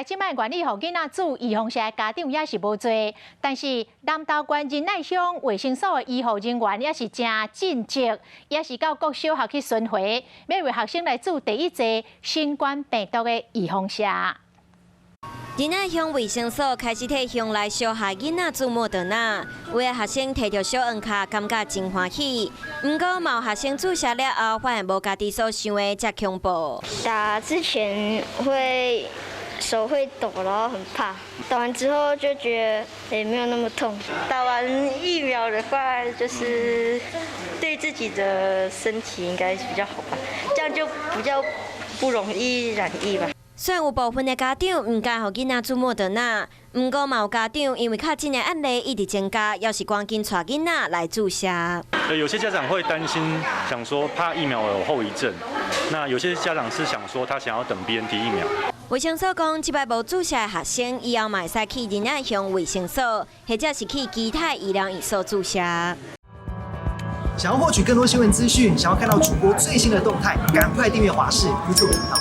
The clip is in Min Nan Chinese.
這擺願意予囡仔注預防射的家長也是無濟，但是南投縣仁愛鄉衛生所的醫護人員也是誠盡職，也是到各小學去巡迴，欲為學生來注第一劑新冠病毒的預防射。仁愛鄉衛生所開始替鄉內小學囡仔注莫德納，有的學生提著小黃卡，感覺真歡喜。毋過，嘛有學生注射了後，發現無家己所想的遮恐怖。打之前會手會抖，然後很怕。打完之後就覺得也沒有那麼痛。打完疫苗的話，就是對自己的身體應該比較好吧，這樣就比較不容易染疫吧。雖然有部分的家長毋敢予囡仔注莫德納，毋過嘛有家長因為確診的案例一直增加，猶是趕緊帶囡仔來注射。有些家長會擔心，想說怕疫苗有後遺症。那有些家長是想說，他想要等 BNT 疫苗。衛生所講，這擺無注射的學生，以後嘛會使去仁愛鄉衛生所，或者是去其他醫療院所注射。想要獲取更多新聞資訊，想要看到主播最新的動態，趕快訂閱華視 YouTube 頻道。